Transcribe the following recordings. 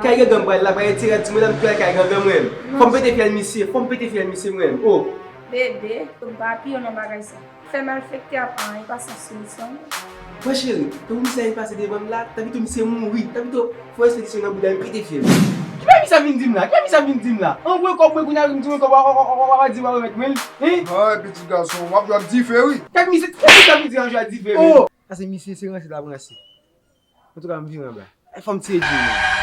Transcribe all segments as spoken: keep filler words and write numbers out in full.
Kay gangan m pral la, pa enterè timoun nan, m pral kay gangan mwen. Fò m pete fyèl misye, fò m pete fyèl misye mwen. Oh. Bebe, m pa piye nan bagay sa. Fè malfektè a pa anyen, pa san solisyon. Mwen cheri, tankou misye ap pase devan m la, tanpito misye mouri, tanpito fò espedisyon nan bouda m pete fyèl. Ki bagay misye ap vin di m la? Ki bagay misye ap vin di m la? An gwo kòb mwen kounye a, vin di mwen kòb w ap remèt mwen l. Hein? Ay, pitit gason, w ap jwe ak dife, wi. Kèk misye, kèk misye ap vin di an jwe ak dife, men. Oh! Sa se misye, se ranse l ap ranse. Antouka, m vire anba. Fò m tiye Jimmy.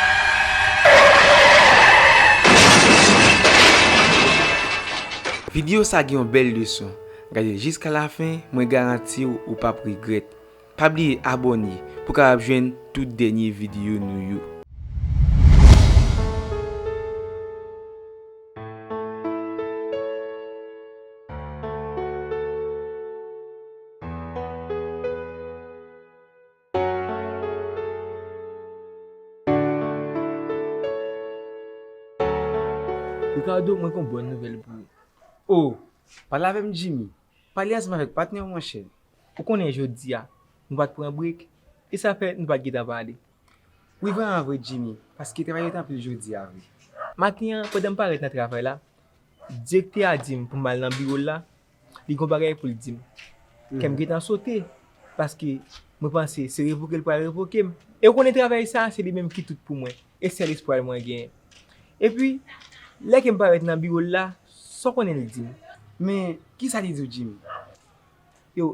Videyo sa gen yon bèl leson. Gade l jiska lafen, mwen garanti w, ou p ap regrèt. Pa bliye abòne pou w kapab jwenn tout dènye videyo nou yo. Ricardo, mwen gen yon bòn nouvèl pou ou. Oh, pale avè m, Jimmy. Pale ansanm avèk patnè w, monchè. Ou konnen jodi a, nou pa t pran brek, e sa fè nou pa t gentan pale. Wi, vrèman vre, Jimmy, paske travay yo te anpil jodi a, vre. Maten an, pandan m parèt nan travay la, direktè a di m pou m al nan biwo l la, li gen yon bagay pou l di m. Kè m gentan sote, paske mwen panse se revoke l pral revoke m. E ou konnen travay sa, se li menm ki tout pou mwen, e sèl espwa mwen genyen. Epi, lè ke m parèt nan biwo l la, sa w konnen l di m? Men, kisa li di w, Jimmy? Yo,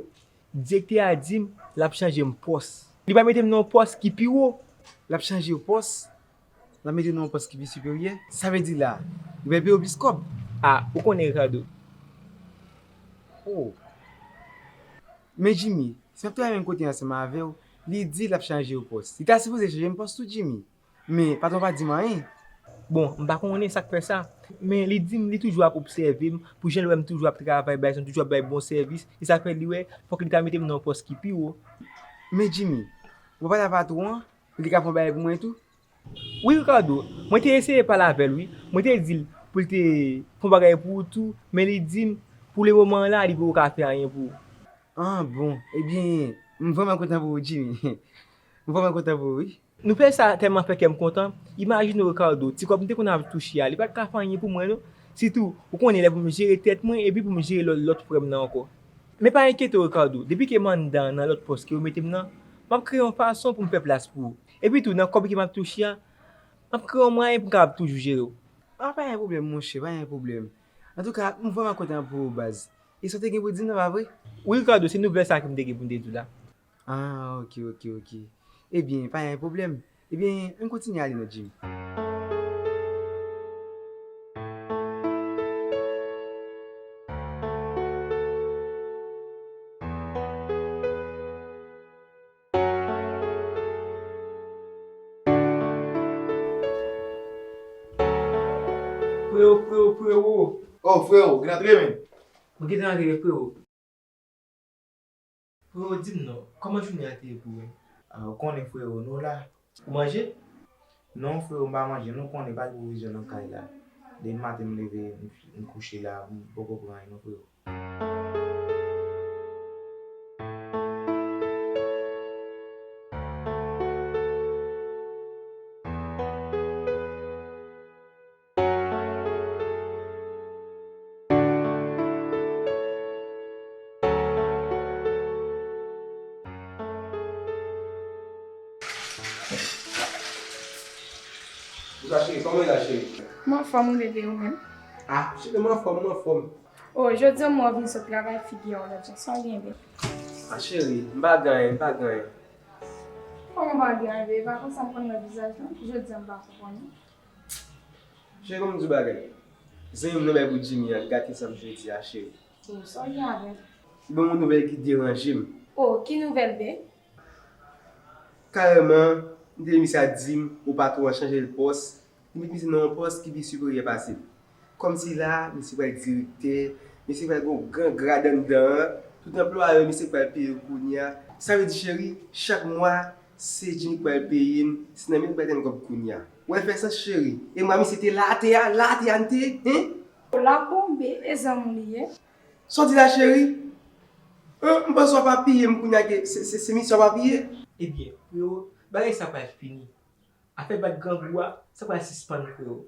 direktè a di m l ap chanje m pòs. Li pral mete m nan yon pòs ki pi wo. L ap chanje w pòs? L ap mete w nan yon pòs ki pi siperyè? Sa vle di la, li pral peye w plis kòb? A, ou konnen, Ricardo. Oh. Men Jimmy, si m ap travay menm kote ansanm avè w, li di l ap chanje w pòs. Li ta sipoze chanje m pòs tou, Jimmy. Men, patwon pa di m anyen. Bon, m pa konnen sa k fè sa. Men li di m li toujou ap obsève m, pou jan l wè m toujou ap travay, bay, toujou ap bay bon sèvis. E sa k fè li wè, fòk li ta mete m nan yon pòs ki pi wo. Men Jimmy, ou pa pale a patwon an, pou li ka fè yon bagay pou mwen tou? Wi, Ricardo, mwen te eseye pale avè l, wi. Mwen te di l pou l te fè yon bagay pou ou tou, men li di m, pou lemoman an la, li poko ka fè anyen pou ou. Ah, bon. Ebyen, m vrèman kontan pou ou, Jimmy. M vrèman kontan pou ou, wi. Nouvèl sa a tèlman fè kè m kontan. Imajine w, Ricardo, ti kòb m te konn ap touche a, li pa t ka fè anyen pou mwen, non. Sitou, ou konnen lè pou m jere tèt mwen, epi pou m jere lòt, lòt frè m nan ankò. Men pa enkyete w, Ricardo, depi ke m anndan nan lòt pòs ke ou mete m nan, m ap kreye yon fason pou m fè plas pou ou. Epi tou, nan kòb ke m ap touche a, m ap kreye yon mwayen pou m kapab toujou jere w. Ah, pa gen pwoblèm, monchè, pa gen pwoblèm. Antouka, m vrèman kontan pou ou, baz. E sa w te gen pou di m nan, pa vre? Wi, Ricardo, se nouvèl sa a ke m te gen pou m te di w la. Ah, ok, ok, ok. Ebyen, pa gen pwoblèm. Ebyen, ann kontinye ale non, Jimmy. Frewo, frewo, frewo. Oh, frewo, w gentan antre, men. Mwen gentan antre, frewo. Frewo, di m non, kòman jounen an te ye pou ou? Ah, ou konnen, frewo, nou la. Ou manje? Non, frewo, m pa manje. Nou konnen pa gen pwovizyon nan kay la. Depi maten m leve, m, m kouche la, m poko pran anyen non, frewo. Bonswa cheri, kòman w ye la cheri? M anfòm wi bebe, ou menm? Ah, cheri, m anfòm, m anfòm. Oh, jodi a m wè w vin sot travay, figi a w lòt jan, sa w gen bebe? Ah, cheri, m pa gen anyen, m pa gen anyen. Kòman w pa gen anyen, bebe? Pa konsa m konn wè vizaj lan, jodi a m pa konprann ou. Cheri, ban m di w bagay. Zanmi m nan bay pou Jimmy an, gate sa m jodi a, cheri. Oh, sa w gen avè l? Li ban m yon nouvèl ki deranje m. Oh, ki nouvèl, be? Karèman, m tande misye ap di m, o patwon an chanje l pòs, li met misye nan yon pòs ki pi siperyè pase l. Kòmsi la, misye pral direktè, misye pral gen yon gran grad anndan an, tout anplwaye yo, misye pral peye yo kounye a. Sa vle di, cheri, chak mwa, se Jimmy k pral peye m, se nan men l m pral jwenn kòb kounye a. Ou wè l fè sans, cheri? E mwa misye te la atè a, la atè a n te ye, hein? O la bonbe, e zanmi w li ye. Sa w di la, cheri? Hein? M panse w ap apiye m kounye a ke se, se, se misye w ap apiye? Ebyen, frewo, bagay sa pral fini. Afè bat grangou a, sa pral sispann, freo.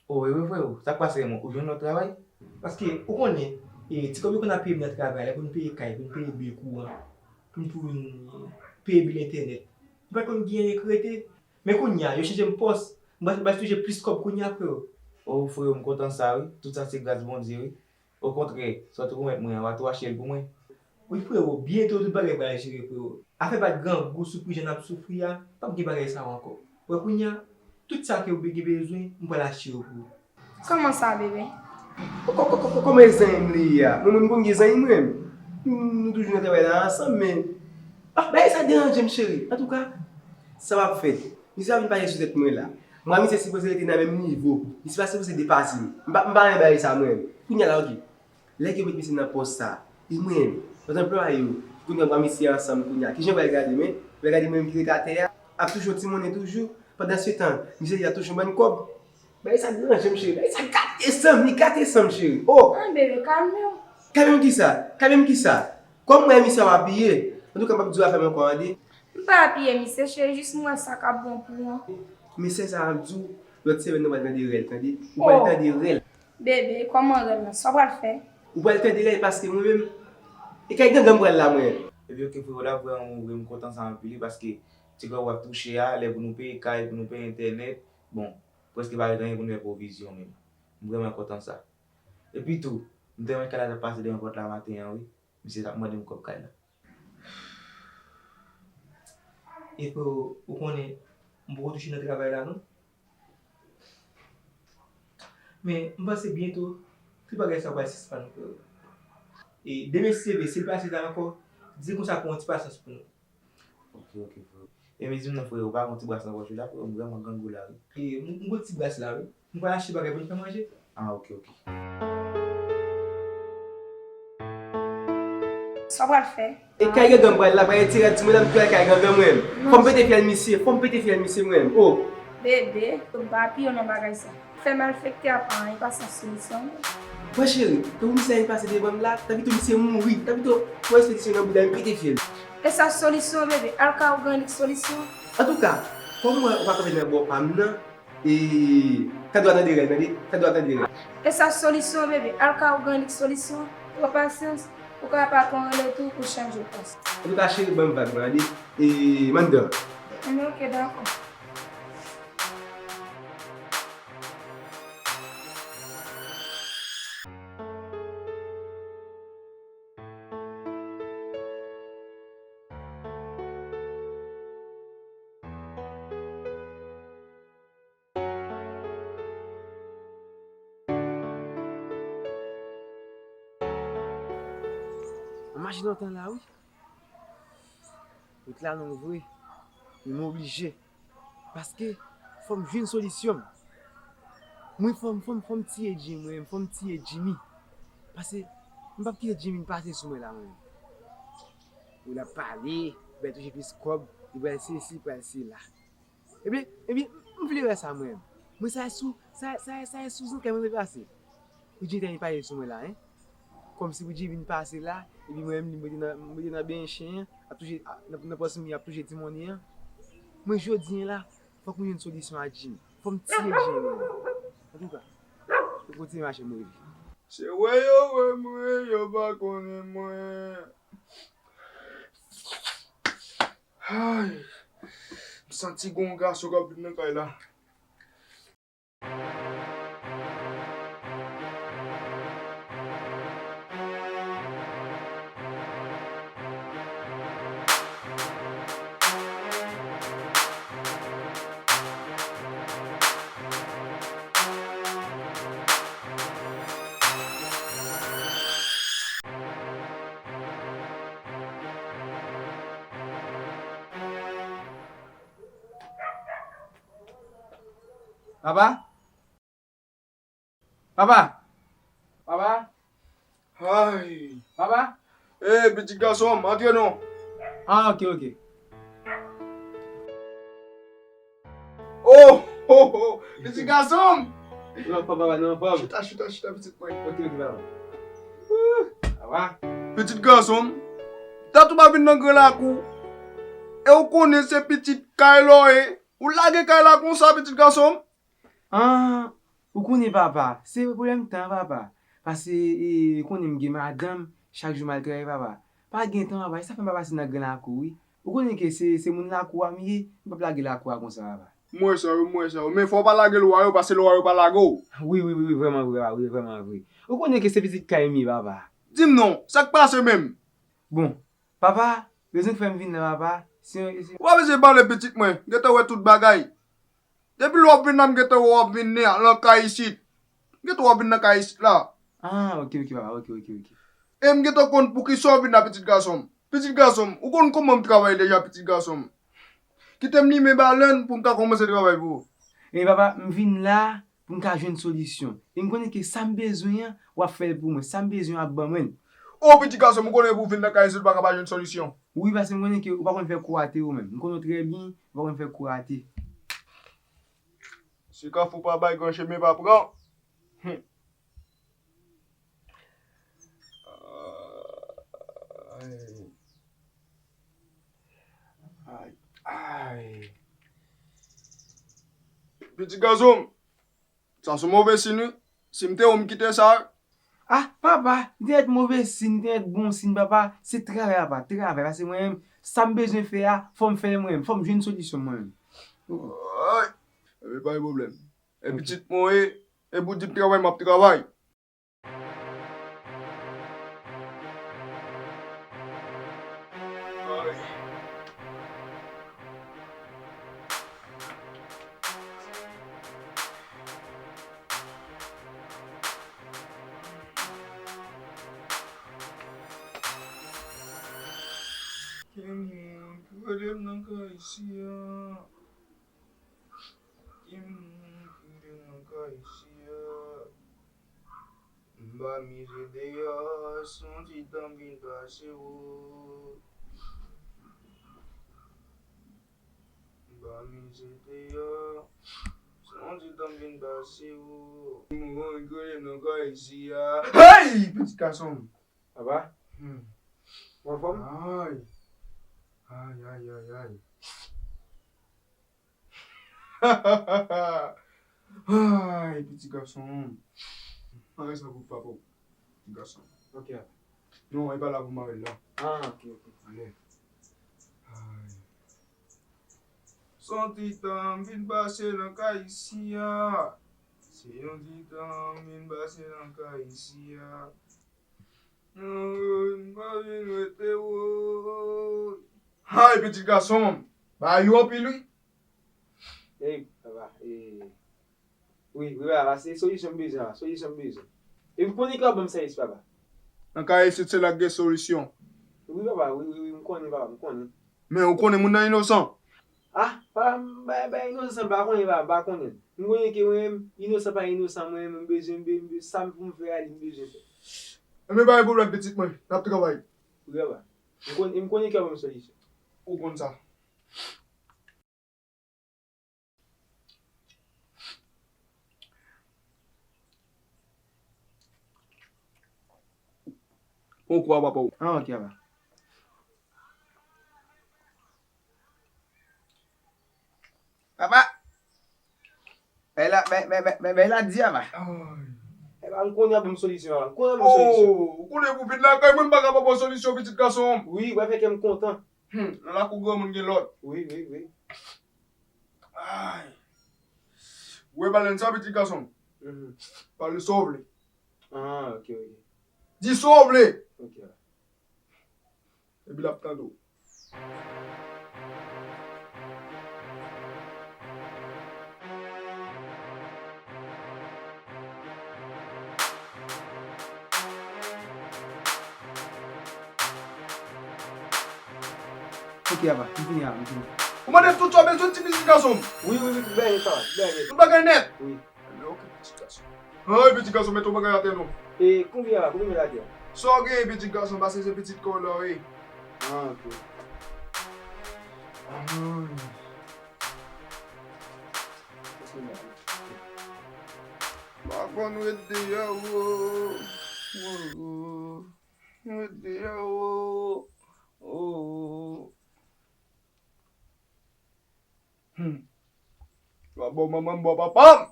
O, wi, wi, freo. Sa k pase, mon? Ou jwenn lòt travay? Paske, ou konnen, e, ti kòb yo konn ap peye m nan travay la, pou n peye kay, pou n peye bil kouran, pou n, pou n peye bil entènèt. M pa t konn gen anyen k rete. Men kounye a, yo chanje m pòs. M pral, m pral touje plis kòb kounye a, freo. O, freo, m kontan sa, wi. Tout sa se gras Bondye, wi. Okontrè, sa w te pwomèt mwen an, w a tou achte l pou mwen? Wi, freo, byento tout bagay pral jere, freo. Afè bat grangou, soufri jan n ap soufri a, p ap gen bagay sa yo ankò. Wè kounye a, tout sa ke w be-, gen bezwen, m pral achte yo pou ou. Kòman sa, bebe? Kò-, kò-, kò-, kò-, kòman e zanmi m li ye a? Mwen, mwen, m konn gen zanmi mwen. Nou, nou toujou nan travay la ansanm, men, ah, bagay sa deranje m, cheri. Antouka, sa p ap fèt. Misye pa vin pale sou tèt mwen la. Mwen ak misye sipoze rete nan menm nivo. Misye pa sipoze depase m. M pa, m pa renmen bagay sa mwen. Kounye a la, oke. Lè ke yo met misye nan pòs sa, e mwen, lòt anplwaye yo, kounye a mwen ak misye ansanm kounye a. Kijan yo pral gade mwen? Yo pral gade mwen ki rete atè a, ap touche yon ti monnen toujou. Pandansetan, misye deja touche yon bann kòb. Bagay sa deranje m, cheri. Bagay sa gate san m, li gate san m, cheri. Oh! An, bebe, kalme w. Kalme m kisa? Kalme m kisa? Kòm mwen ak misye ap apiye, antouka, m p ap di w afè m ankò, tande. M pa apiye misye, cheri, jis m wè sa k ap bon pou ou an. Mesye sa ap di w, lòt semèn nan w pral tande rèl, tande? Ou pral tande rèl. Bebe, kòman rèl lan? Sa w pral fè? Ou pral tande rèl paske mwen menm, e kay gangan m pral la, mwen. Ebyen, oke, freo, la, vrèman, mwen, m kontan sa anpil, wi, paske ti kòb w ap touche a, lè pou nou peye kay, pou nou peye entènèt, bon, prèske pa ret anyen pou nou fè pwovizyon menm. M vrèman kontan sa. Epi tou, m te wè kay la t ap pase devan pòt la maten an, wi. Misye t ap mande m kòb kay la. E freo, ou konnen, m poko touche nan travay la, non. Men, m panse byento, tout bagay sa pral sispann, freo. E demen, si Dye vle, si l pase la ankò, di konsa pou yon ti pasyans pou nou. Oke, oke, freo. E men di m non, freo, ou pa gon ti bras nan pòch ou la, freo, m vrèman grangou la, wi. E, m, m gon ti bras la, wi. M pral achte bagay pou n fè manje. Ah, oke, oke. Sa w pral fè? E kay gangan m pral la, pral retire ti mwen la, m pral kay gangan mwen. Non. Fò m pete fyèl misye, fò m pete fyèl misye mwen. Oh. Bebe, m pa apiye w nan bagay sa. Fè malfektè a pa anyen, pa san solisyon. Mwen cheri, tankou misye ap pase devan m la, ta pito misye mouri, ta pito pran ekspedisyon nan bouda m pete fyèl. E sa solisyon, bebe, al ka ou gen solisyon. Antouka, kòm mwen ou pa kanpe nan bò pa m nan, e, ta dwa tande rèl, tande, ta dwa tande rèl. E sa solisyon, bebe, al ka ou gen solisyon, pran pasyans, ou ka patwon rele tou pou chanje pòs. Antouka, cheri, ban m vag mwen, tande, e, m anndan. Anben, oke, dakò. An mache lontan la, wi. Wout la long vre, men m oblije. Paske fò m jwenn solisyon m. Mwen fò m, fò m, fò m tiye Jimmy, mwen, fò m tiye Jimmy. Paske m p ap kite Jimmy pase sou mwen la, mwen. Ou l ap pale, ou pral touche plis kòb, li pral sesi, li pral sela. Ebyen, ebyen, m vle wè sa mwen menm. Mwen sa e sou, sa, sa, sa e sou zantray mwen vle pase. Pou Jimmy pase sou mwen la, en. Kòmsi pou Jimmy pase la, epi mwen menm li mete nan, mete nan benyen chen an, ap touche, a, nan, nan pòs mwen ap touche ti monnen an. Mwen jodi a la, fòk mwen jwenn solisyon a Jimmy. Fò m tiye Jimmy mwen menm. Antouka, pou kontinye mache m rive. Se wè yo wè mwen, yo pa konnen mwen. Ay, m santi gon gason k ap vin nan kay la. Papa? Papa? Papa? Ay! Papa? Ey, pitit gason m, antre non! Ah, oke, oke. Oh, oh, oh! Pitit gason m! Ou anfòm, papa, nou anfòm. Chita, chita, chita, pitit mwen. Oke, oke, papa. Papa. Pitit gason m, dat ou pa vin nan gran lakou. E ou konnen se pitit Kaylo ye. Ou lage kay la konsa, pitit gason m? An, ou konnen, papa, se pwoblèm tan, papa. Paske, e, ou konnen m gen madanm, chak jou m al travay, papa. Pa gen tan, papa, e sa fè m pa pase nan gran lakou, wi. Ou konnen ke se, se moun lakou a m ye, m p ap lage lakou a konsa, papa. M wè sa, wi, m wè sa, wi. Men fò w pa lage lwa yo, paske lwa yo pa lage w. Wi, wi, wi, wi, vrèman vre, papa, wi, vrèman vre. Ou konnen ke se pitit kay m ye, papa. Di m non, sa k pase menm? Bon, papa, rezon k fè m vin la, papa, se, se Ou pa bezwen pale pitit mwen, m gentan wè tout bagay. Depi lè w ap vin la, m gentan wè w ap vin nan, nan kay isit. M gentan wè w ap vin nan kay isit la. Ah, ok, ok, papa, ok, ok, ok. E m gentan konn poukisa w vin la, pitit gason m. Pitit gason m, ou konn kòman m travay deja, pitit gason m. Kite m limen balèn pou m ka kòmanse travay pou ou. E papa, m vin la pou m ka jwenn solisyon. E m konnen ke sa m bezwen an, w ap fè l pou mwen. Sa m bezwen an, w ap ban mwen l. O, pitit gason m, ou konnen pou w vin nan kay isit, ou pa ka pa jwenn solisyon. Wi, paske m konnen ke ou pa konn fè kou rate ou menm. M konnen w trè byen, ou pa konn fè kou rate. Si kafou pa bay, gran chemen pa pran. Hum. Ay. Ay. Ay. Pitit gason m, sa se move sin, wi. Si m te ou, m kite sa. Ah, papa, li te mèt move sin, li te mèt bon sin, papa. Se travay, papa, travay. Paske mwen menm, sa m bezwen fè a, fò m fè l mwen menm. Fò m jwenn solisyon mwen menm. Ay, ebyen, pa gen pwoblèm. E pitit mwen ye, e pou di m travay, m ap travay. Ki moun ki rele m nan kay isi a? Ki moun ki rele m nan kay isi a? M pa mize deyò, se yon ti tan m vin pase o. M pa mize deyò, se yon ti tan m vin pase o. Ki moun ki rele m nan kay isi a? Hey! Pitit gason m. Papa? Hmm. Ou anfòm? Ay. Ay, ay, ay, ay. Ay, pitit gason. Mare sa pou papa w, pitit gason. Ok, papa. Non, e pa la pou mare l la. Ah, ok, ok. Ale. Ay. Se yon ti tan m vin pase nan kay isi a. Se yon ti tan m vin pase nan kay isi a. Non, m pa vin rete woy. Hay, pitit gason m. Bagay yo anpil, wi. Ey, papa, e, wi, wi, papa, se solisyon m bezwen, papa, solisyon m bezwen. E m konnen ke w ap ban m sèvis, papa. Nan kay isit, se la k gen solisyon. Wi, papa, wi, wi, wi, m konnen, papa, m konnen. Men ou konnen moun nan inosan. Ah, pa, m pa, pa inosan, m pa konnen, pa, m pa konnen. M konnen ke mwen menm, inosan pa inosan, mwen menm, m bezwen, m be-, m be-, sa m pou m fè a, li m bezwen fè. Enben, pa gen pwoblèm, pitit mwen, n ap travay. Wi, papa. M konnen, m konnen ke w ap ban m solisyon. Ou konn sa. Pran kou a papa w. Ah, ok, papa. Papa! Bay la, bay, bay, bay, bay, bay la di, papa. Ay. Papa, m konnen w ap ban m solisyon, papa. M konnen w ap ban m solisyon. Oh, ou konnen pou vin lakay mwen, m pa ka pa ba w solisyon, pitit gason. Wi, w ap fè kè m kontan. Hmm, nan lakou granmoun gen lòd. Wi, wi, wi. Ay. Ou wè balèn sa, pitit gason? Mhm. Pale sa w vle. Ah, ok, ok. Di sa w vle. Ok. Epi l ap tande w. Ok, papa, m fini, papa, m fini. Ou mande tout sa w bezwen, ti pitit gason m. Wi, wi, wi, tout bagay nèt, papa, tout bagay nèt. Tout bagay nèt? Wi. Ebyen, ok, pitit gason. Ay, pitit gason, mete yon bagay atè non. E, konbyen, papa, konbyen mete atè? Sa w genyen, pitit gason, paske se pitit kò w la w ye. Ah, ok. Ah. Pa konn ret deyò, wo. Wo, wo. Ret deyò, wo. Wo. Hmm. Bò manman m, bò papa m.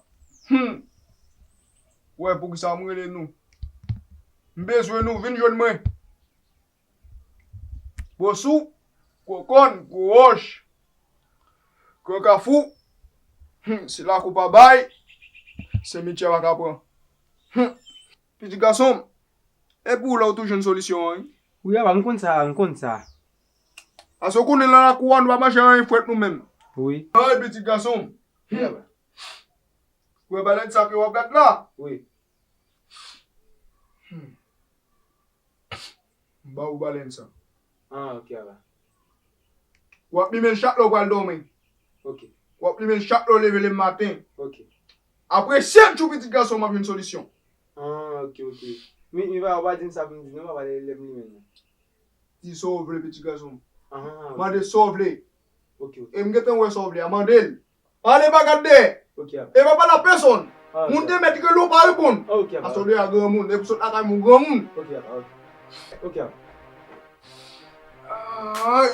Hmm. Wè poukisa m rele nou. M bezwen nou, vin jwenn mwen. Gwo sou, gwo kòn, gwo wòch, gwo kafou. Hmm, si lakou pa bay, se mityè pa ka pran. Hmm. Pitit gason m, e pou ou la ou tou jwenn solisyon an, wi. Wi, apa, m konn sa, m konn sa. Paske ou konnen nan lakou a, nou pa manje anyen frèt nou menm. Wi. Ay, pitit gason m. Wi, apa. Ou wè balèn sa ke w ap gad la? Wi. Hmm. M ba ou balèn sa. Ah, ok, apa. W ap limen l chak lè w pral dòmi. Ok. W ap limen l chak lè w leve le maten. Ok. Apre sèt jou, pitit gason m, w ap jwenn solisyon. Ah, ok, ok. Men, men pa, ou pa di m sa pou m di non, papa, lè, lè m limen l. Di sa w vle, pitit gason m. Ah. Mande sa w vle. Ok, ok. E m gentan wè sa w vle a, mande l. Pale pa gad dèyè. Ok, apa. E pa pale a pèsonn. Ah, ok. Moun te mèt rele w pa reponn. Ah, ok, apa. Paske w deja granmoun. E pou sot lakay moun granmoun. Ok, apa, ok. Ok, apa. Ay.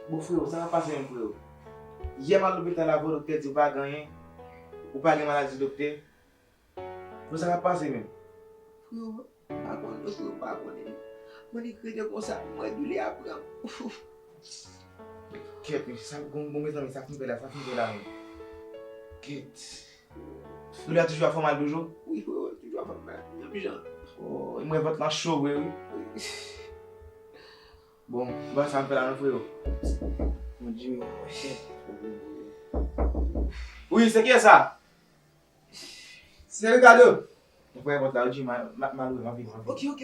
Bon, freo, sa k ap pase menm, freo? Yè m al lopital la, bon, doktè di ou pa gen anyen, ou pa gen maladi doktè. Bon, sa k ap pase menm? Freo, m pa konnen, freo, m pa konnen. Mwen li rete konsa, mwen doulè a pran m. Kèt, mesye, sa, bon, bon, mezanmi, sa fin fè la, sa fin fè la, menm. Kèt. Doulè a toujou ap fè w mal toujou? Wi, wi, wi, toujou ap fè m mal, menm jan. Oh, e mwen vant lan cho vre, wi. Wi. Bon, m pa sa m fè la non, freo. Mon Dieu. Wi, se kiyès sa? Se Ricardo. Mwen fè vant la, wi, Jimmy, m a, m a, m a loure, m a vini, m a vini. Ok, ok.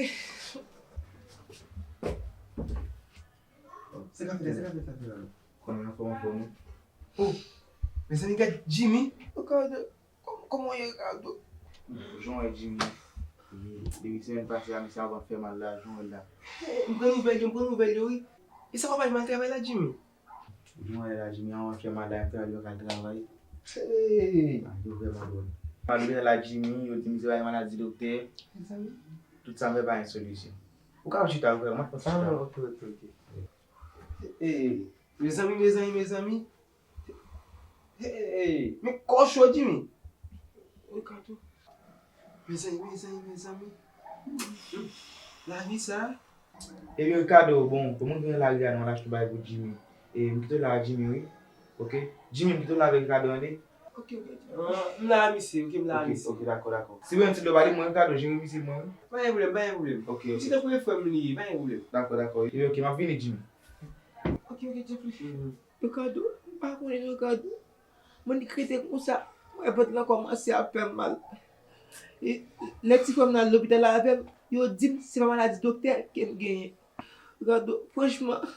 Se ka fè, se ka fè, sa fè la. Konnen anfòm, anfòm, wi. Oh, mezanmi, gad Jimmy. Ricardo, kòm-, kòman w ye, Ricardo? Jan w wè Jimmy, depi semèn pase a, misye ap fè mal la, jan w wè l la. Eh, m pran nouvèl yo, m pran nouvèl yo, wi. E sa w ap al mal travay la, Jimmy? Jan w wè l la, Jimmy, ap fè mal la, m travay, li pa ka al travay. Hey! Ah, yo vrèman dwòl. Al lopital la, Jimmy, yo di misye pa gen maladi doktè. Mezanmi. Tout sa m fè pa gen solisyon. Ou ka chita, frè, m ap chita. Ah, ok, ok, ok. Hey, mezanmi, mezanmi, mezanmi. Hey, men kò cho, Jimmy. Ricardo. Mezanmi, mezanmi, mezanmi. Lavi sa. Ebyen, Ricardo, bon, kòman gen lari a, nou al achte bagay pou Jimmy. E, m kite w la, Jimmy, wi. Ok? Jimmy, m kite w la avèk Ricardo, tande? Ok, ok, ok. Ah, m la, misye, ok, m la, misye. Ok, ok, dakò, dakò. Si w gen ti dlo, pale mwen, Ricardo, jere misye mwen, wi. Pa gen pwoblèm, pa gen pwoblèm. Ok, ok. Ti tankou e frè m li ye, pa gen pwoblèm. Dakò, dakò. Ebyen, ok, m ap vini, Jimmy. Ok, ok, Jeffrey. Mhm. Ricardo, m pa konnen non, Ricardo. Mwen ki rete konsa, mwen vant lan kòmanse ap fè m mal. E, lè ti frè m nan al lopital la avè m, yo di m se pa maladi doktè ke m genyen. Ricardo, franchman,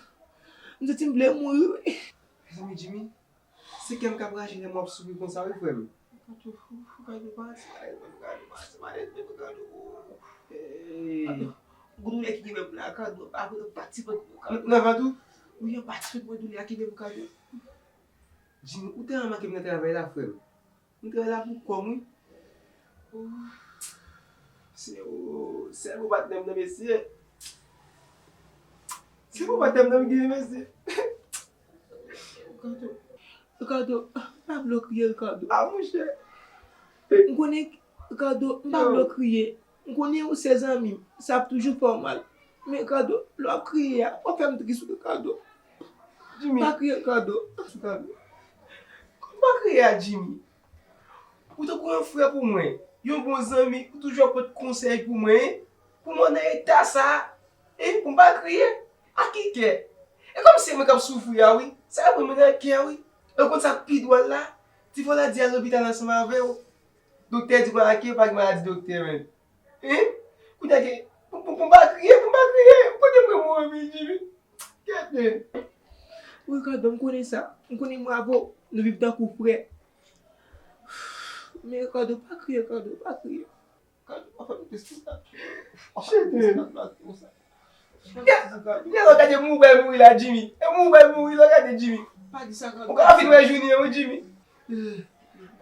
m santi m vle mouri, wi. Mezanmi, Jimmy, se kè m k ap rache lè m wè w ap soufri konsa, wi, frè m. Ricardo, Ricardo, pa di sa, Ricardo, pa di sa, pa di sa, Ricardo. Hey. Gwo doulè ki gen menm la, Ricardo, pa vre, anba ti vant mwen, Ricardo. Nan vant ou? Wi, anba ti vant mwen doulè a ki gen m, Ricardo. Jimmy, ou tèlman manke m nan travay la, frè m. M travay la pou kò m, wi. Oh. Se, oh, sèl bon patnè m nan, mesye. Se bon patnè m nan m genyen, mesye. Ricardo, Ricardo, m pa vle w kriye, Ricardo. Ah, monchè. M konnen, Ricardo, m pa vle w kriye. M konnen ou se zanmi m, sa ap toujou fè w mal. Men Ricardo, lè w ap kriye a, w ap fè m tris, wi, Ricardo. Jimmy. Pa kriye, Ricardo. Ricardo. Kòman pa kriye a, Jimmy? Ou tankou yon frè pou mwen, yon bon zanmi, ou toujou ap pote konsèy pou mwen, pou mwen nan eta sa, e pou m pa kriye? Ak ki kè? E kòm se mwen k ap soufri a, wi. Sa ap pran mwen nan kè, wi. E w konn sa k pi dwòl la? Ti frè w la di al lopital ansanm avè w. Doktè di pa gen, pa gen maladi doktè, men. Hein? Kounye a gen, pou, pou, pou m pa kriye, pou m pa kriye. Kote m pran mwen anvi, Jimmy? Gade. Wi, Ricardo, m konnen sa. M konnen mwen avè w, nou viv tankou frè. Men Ricardo, pa kriye, Ricardo, pa kriye. Ricardo, pa fè m tris konsa. Pa fè m tris konsa. Chete. Pa fè m tris konsa. Gade, gade, gade, mwen bay mouri la, Jimmy. E mwen bay mouri la, gade, Jimmy. Pa di sa, Ricardo. Ou ka fin wè Junior, wi, Jimmy. Eh,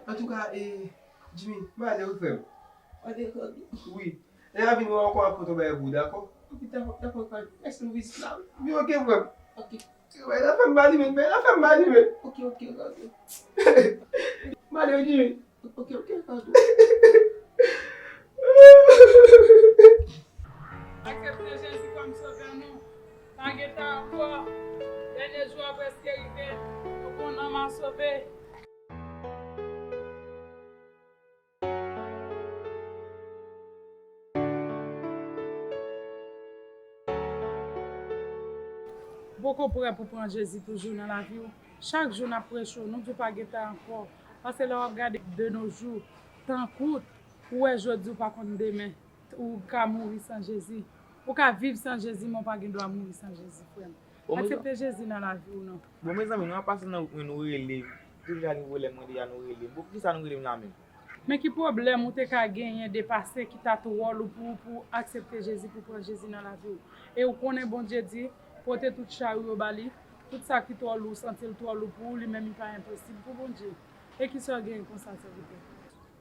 antouka, eh, Jimmy, m ale, wi, frè m. Wi. Lè a vin, mwen ankò ap konte yon bagay pou ou, dakò? Ok, dakò, dakò, frè. Mèsi pou vizit la. Wi, ok, frè m. Ok. Bay la fè m mal, men, bay la fè m mal, men. Ok, ok, ok. Mal, Jimmy. Ok, ok, frè. Aksepte Jezi kòm sovè nou. Pa gen tan ankò. Dènye jou a prèske rive. Pou yon nanm a sove. Ou poko prè pou pran Jezi toujou nan lavi w? Chak jou n ap preche w, nou di w pa gen tan ankò. Paske lè w ap gade de nos jours, tan kout, ou wè jodi w pa konn demen. Ou ka mouri san Jezi. Ou ka viv san Jezi, men w pa gen dwa mouri san Jezi, frè m. Bon, mezanmi. Aksepte Jezi nan lavi w non. Bon, mezanmi, nou ap pase nan wout mwen, nou rele m. Tout jan gen pwoblèm mwen deja nou rele m. Bon, poukisa nou rele m la menm? Men ki pwoblèm ou te ka genyen de pase ki ta twò lou pou ou, pou w aksepte Jezi, pou w pran Jezi nan lavi w? E ou konnen Bondye di, pote tout chari w yo ba li, tout sa ki twò lou, ou santi l twò lou pou ou, li menm li pa enposib pou Bondye. E kisa w genyen konsa, sèvitè?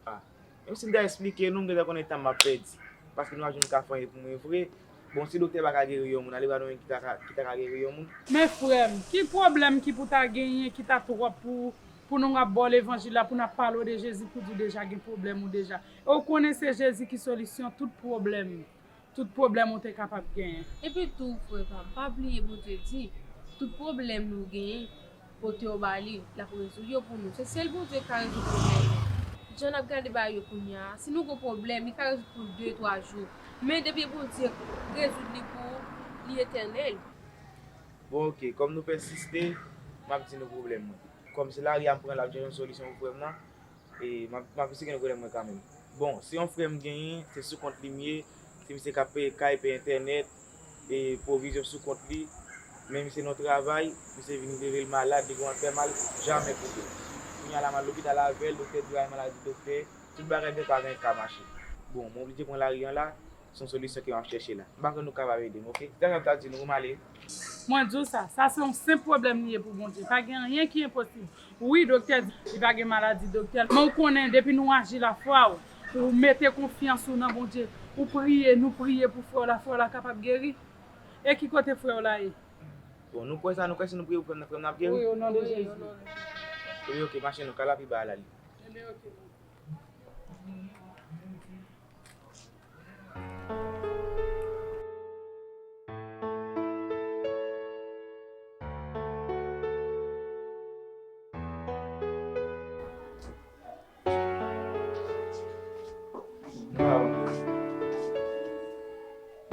Ah, menm si m ta esplike nou, m gentan konnen tan m ap pèdi. Paske nou pa jwenn ka fè anyen pou mwen vre. Bon, si doktè pa ka geri yon moun, ale ba nou ki ta ka, ki ta ka geri yon moun. Men frè m, ki pwoblèm ki pou ta genyen ki ta twòp pou, pou nou ap ba w levanjil la, pou n ap pale w de Jezi, pou di w deja gen pwoblèm ou deja? E w konnen se Jezi ki solisyon tout pwoblèm. Tout pwoblèm ou te kapab genyen. Epi tou, frè pa m, pa bliye Bondye di, tout pwoblèm nou genyen, pote yo ba li, l ap rezoud yo pou nou. Se sèl Bondye ki ka rezoud pwoblèm yo. Jan n ap gade bagay yo kounye a, si nou gon pwoblèm, li ka rezoud pou de, twa jou. Men depi Bondye rezoud li pou ou, li etènèl. Bon, ok, kòm nou pèsiste, m ap di nou pwoblèm mwen. Kòm se lari a m pran l ap chèche yon solisyon pou frè m nan, E, m ap, m ap esplike nou pwoblèm mwen kanmenm. Bon, se yon frè m genyen, se sou kont li m ye, se misye k ap peye kay, peye entènèt, e pwovizyon sou kont li, men misye nan yon travay, misye vin leve l malad, li gen yon tèt fè mal, jamè koute. Kounye a la m al lopital avè l, doktè di a maladi doktè, tout bagay byen pa gen ka mache. Bon, mwen oblije pran lari an la, se yon solisyon ke m ap chèche la. M pa kwè nou kapab ede m, ok? Se sa m t ap di nou, pou m ale. Mwen di w sa, sa se yon senp pwoblèm li ye pou Bondye. Pa gen anyen ki enposib. Wi, doktè di li pa gen maladi, doktè. Men w konnen, depi nou aji lafwa w, ou mete konfyans ou nan Bondye, ou priye, nou priye pou frè w la, frè w la kapab geri. E ki kote frè w la ye? Bon, nou kwè sa, nou kwè si nou priye pou frè m nan, frè m nan ap geri? Wi, o non de Jezi. Wi, ok, mache nou, ka lapi ba a la li. Ebyen, ok.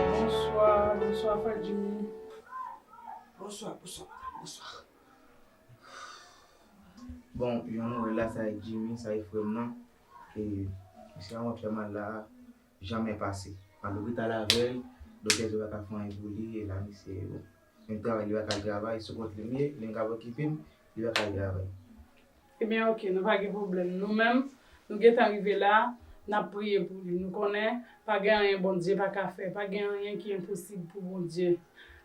Bonswa, bonswa, frè Jimmy. Bonswa, bonswa, madam, bonswa. Bon, jan nou wè l la, sa e Jimmy, sa e frè m nan. E, misye an w ap fè mal la, jamè pase. Al lopital avè l, doktè di yo pa ka fè anyen pou li, e la misye, bon, menm travay li pa ka al travay, sou kont li m ye, li menm k ap okipe m, li pa ka al travay. Ebyen, ok, nou pa gen pwoblèm. Nou menm, nou gentan rive la, n ap priye pou li. Nou konnen, pa gen anyen Bondye pa ka fè, pa gen anyen ki enposib pou Bondye.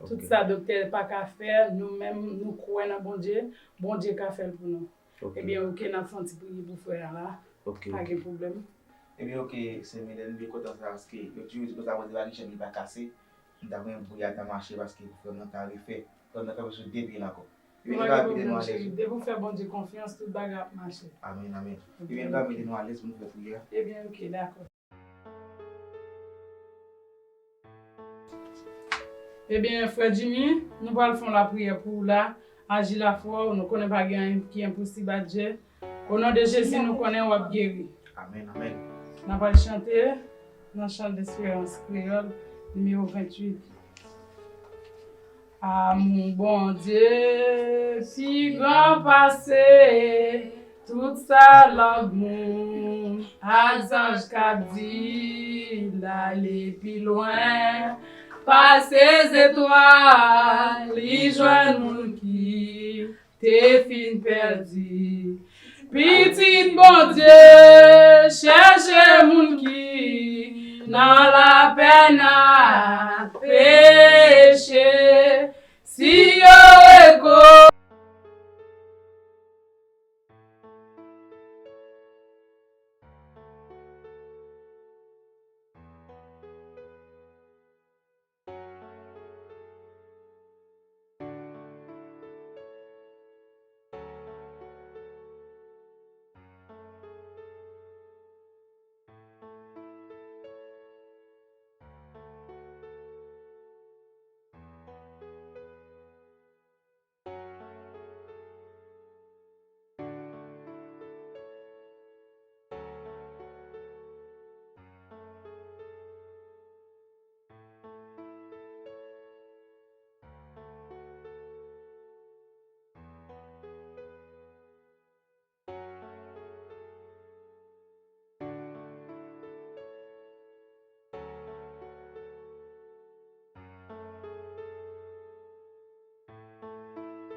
Tout sa doktè pa ka fè, nou menm, nou kwè nan Bondye, Bondye ka fè l pou nou. Ok. Ebyen, ok, n ap fè yon ti priye pou frè a la. Ok, ok. Pa gen pwoblèm. Ebyen, ok, sè Mélène, m byen kontan sa, paske yo toujou di konsa, Bondye pa gen chanm li pa kase. M ta renmen pou priye a ta mache, paske pou frè m nan ta refè. Frè m nan kanpe sou de pye l ankò. Ebyen, nou ka mete nou alèz. Depi w fè Bondye konfyans, tout bagay ap mache. Amèn, amèn. Ok. Ebyen, nou ka mete nou alèz pou nou fè priyè a. Ebyen, ok, dakò. Ebyen, frè Jimmy, nou pral fè yon lapriyè pou ou la. Aji lafwa w, nou konnen pa gen anyen ki enposib a Dye. O non de Jezi, nou konnen w ap geri. Amèn, amèn. N a pral chante nan Chant d'Espérance Créole, nimewo venntuit. Amou Bondye pi gran pase tout sa lang moun ak zanj k ap di, l ale pi lwen pase zetwal, li jwenn moun ki te fin pèdi. Pitit Bondye chèche moun ki nan lapèn ak peche. Si yo reko-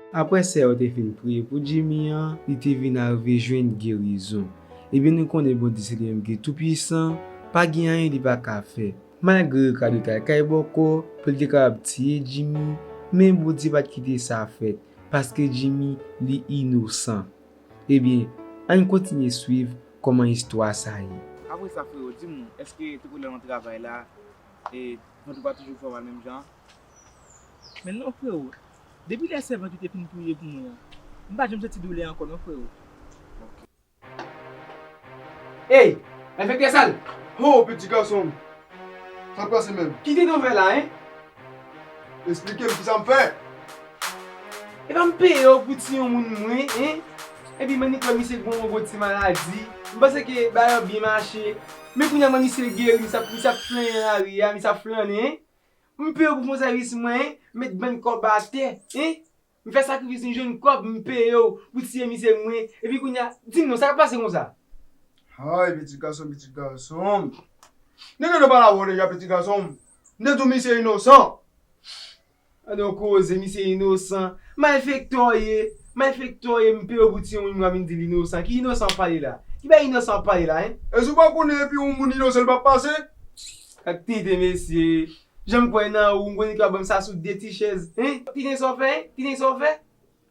Apre sè yo te fin priye pou Jimmy an, li te vin arive jwenn gerizon. Ebyen, nou konnen Bondye se li menm ki toupwisan, pa gen anyen li pa ka fè. Malgre Ricardo t al kay bòkò pou li te kapab tiye Jimmy, men Bondye pa t kite sa fèt, paske Jimmy, li inosan. Ebyen, ann kontinye swiv kòman istwa sa ye. Apre sa, freo, di m, èske te pwoblèm an travay la, e vant ou pa toujou fè w mal menm jan an? Men non, freo. Depi lè sèvant ou te fin priye pou mwen an, m pa janm santi doulè ankò non, freo. Ey, enfektè sal! Ho, pitit gason m! Sa k pase menm? Kite n fè la, en? Esplike m kisa m fè? Epa m peye w pou tiye yon moun mwen, en? Epi men li kwè misye gen yon gwo ti maladi. M panse ke bagay yo byen mache. Men kounye a mwen misye geri, misye ap, misye ap flannen lari a, misye ap flannen, en? M peye w pou fè yon sèvis mwen, en? Met bann kòb atè, en? M fè sakrifis, m jwenn kòb, m peye w pou tiye misye mwen. Epi kounye a, di m non, sa k ap pase konsa? Ay, pitit gason, pitit gason. Nèg yo pa la wè w deja, pitit gason. M te di w misye inosan. Gade yon koze, misye inosan. Malfektè w ye, malfektè w ye, m peye w pou tiye yon moun, w ap vin di l inosan. Ki inosan w ap pale la? Ki bagay inosan w ap pale la, en? Èske w pa konnen epi yon moun inosan li p ap pase? Ak tenten, mesye. Jan m kwè nan ou, m konnen ki w ap ban m sa sou de ti chèz, en? Tenten sa w fè, en? Tenten sa w fè?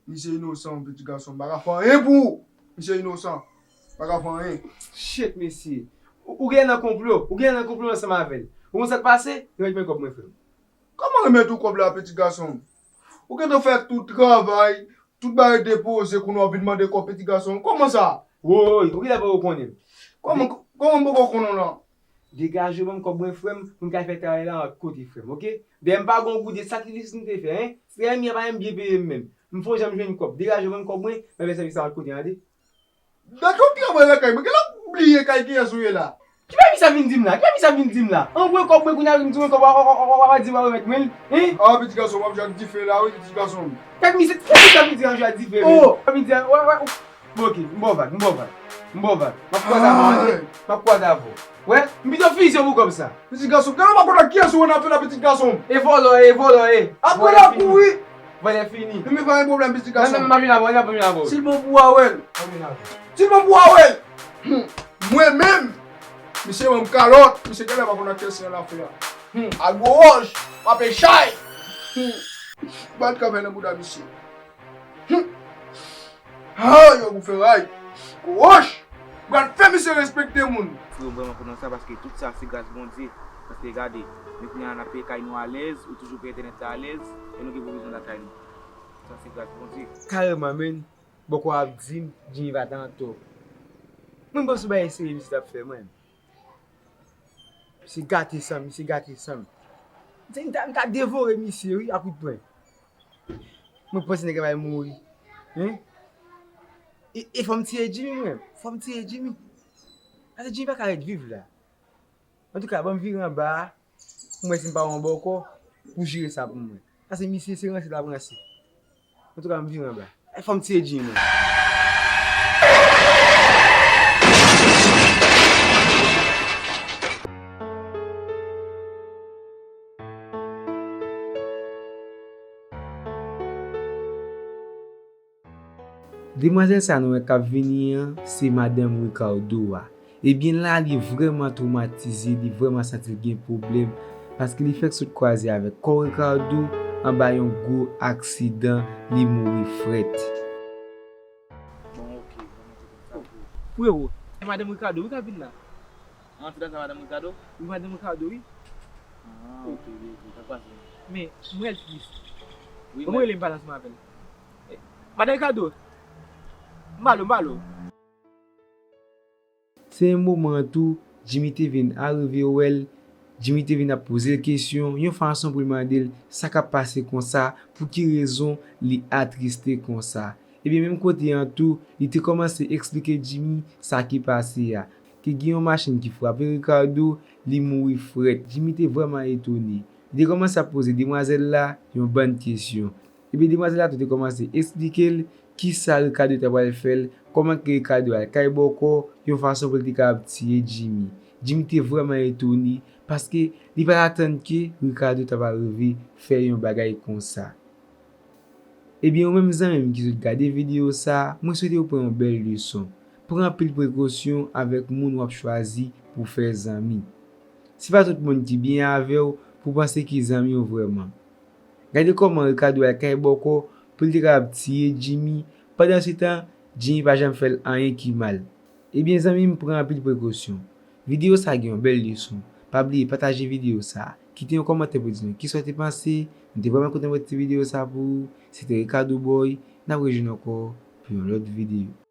Misye inosan, pitit gason, m pa ka fè anyen pou ou. Misye inosan, m pa ka fè anyen. Shit, mesye. Ou, ou gen nan konplo, ou gen nan konplo ansanm avè l. Ou konn sa k pase? Remèt mwen kòb mwen, frè m. Kòman remèt ou kòb la, pitit gason? Ou gentan fè tout travay, tout bagay depoze, kounye a w vin mande kòb, pitit gason. Kòman sa? Woy, ou gentan poko konnen. Kòman, kòman m poko konnen w la? Degaje w ban m kòb mwen, frè m, pou m ka fè travay la lòt kote, frè m, oke? Dayè m pa gen yon goud de sakrifis m te fè, en. Frè m, y a pa menm byen peye m menm. M fè yon jan m jwenn kòb. Degaje w ban m kòb mwen, m ap fè sèvis la lòt kote, tande? Dat ou travay lakay mwen, genlè w bliye kay kiyès ou ye la. Ki bagay misye ap vin di m la? Ki bagay misye ap vin di m la? Anvoye kòb mwen kounye a, vin di mwen kòb w ap di w ap remèt mwen l, en? Ah, pitit gason, w ap jwe ak dife la, wi, pitit gason. Gad misye, gad misye ap vin di an jwe ak dife, men. Oh! Ap vin di an, wè, wè, bon, oke, m ba w vag, m ba w vag. M ba w vag. M ap kwaze avè w, tande? M ap kwaze avè w. Wè, m pito fizye w pou kòb sa. Pitit gason, genlè w pa konn ak kiyès ou ann afè la, pitit gason. E vòlò, e vòlò, e. Apre l ap kouri. Vòlè fini. Men pa gen pwoblèm, pitit gason. Men, men, m ap vin avè w, m ap vin avè w. Si l bon pou w a wè l. M ap vin avè w. Si l bon pou w a wè l. Hmm. Mwen menm, misye ban m kalòt, misye genlè pa konn ak kiyès li ann afè a. Hmm. Ak gwo wòch, frape chay. Hmm. Bat kavè nan bouda misye. Hmm. Ha, yo pou fè ray. Woch! Pral fè misye respekte moun. Frè, m vrèman kontan sa paske tout sa se gras Bondye. Paske gade, men kounye a n ap peye kay nou alèz, ou toujou peye entènèt la alèz, e nou gen pwovizyon lakay nou. Sa se gras Bondye. Kareman, men, bòkò ap di m, Jimmy pa t antò. Mwen, m panse se bagay serye misye t ap fè, mwen. Misye gate san m, misye gate san m. M ta, m ta devore misye, wi, a kout pwen. Mwen panse nèg la pral mouri. Hein? E, e fò m tiye Jimmy, mwen. Fò m tiye Jimmy. Paske Jimmy pa ka ret viv la. Antouka, ban m vire anba a, pou m wè si m pa wè yon bòkò, pou jere sa pou mwen. Paske misye se ranse l ap ranse. Antouka, m vire anba. E fò m tiye Jimmy, mwen. Demwazèl sa nou wè k ap vini an, se madanm Ricardo a. Ebyen la, li vrèman twomatize, li vrèman santi l gen pwoblèm, paske li fèk sot kwaze avèk kò Ricardo anba yon gwo aksidan, li mouri frèt. Bon, oke, bon, oke, konsa pou. Frero, se madanm Ricardo wi k ap vin la. An, se dam sa madanm Ricardo? Wi, madanm Ricardo, wi. Ah, oke, oke, oke, sa k pase? Men, mwen l tris. Wi, ou mwen rele m pale ansanm avè l. Eh, madanm Ricardo, m ba l ou, m ba l ou. Se menm moman an tou, Jimmy te vin arive wè l, Jimmy te vin ap poze l kesyon, yon fason pou l mande l sa k ap pase konsa, pou ki rezon li atriste konsa. Ebyen, menm kote an tou, li te kòmanse eksplike Jimmy sa ki pase a, ke gen yon machin ki frape Ricardo, li mouri frèt. Jimmy te vrèman etone. Li te kòmanse ap poze demwazèl la yon bann kesyon. Epi demwazèl la tou te kòmanse eksplike l kisa Ricardo ta pral fè l, kòman ke Ricardo al kay bòkò, yon fason pou l te kapab tiye Jimmy. Jimmy te vrèman etone, paske li pa t atann ke Ricardo ta pral rive fè yon bagay konsa. Ebyen, ou menm zanmi m ki sot gade videyo sa, mwen swete w pran yon bèl leson. Pran anpil prekosyon avèk moun w ap chwazi pou fè zanmi. Se pa tout moun ki byen avè w pou w panse ki zanmi w vrèman. Gade kòman Ricardo al kay bòkò pou l te kapab tiye Jimmy, pandansetan Jimmy pa janm fè l anyen ki mal. Ebyen zanmi m, pran anpil prekosyon. Videyo sa gen yon bèl leson. Pa bliye pataje videyo sa. Kite yon kòmantè pou di nou kisa w te panse. M te vrèman kontan pote videyo sa pou ou. Se te Ricardo Boy. N ap rejwenn ankò pou yon lòt videyo.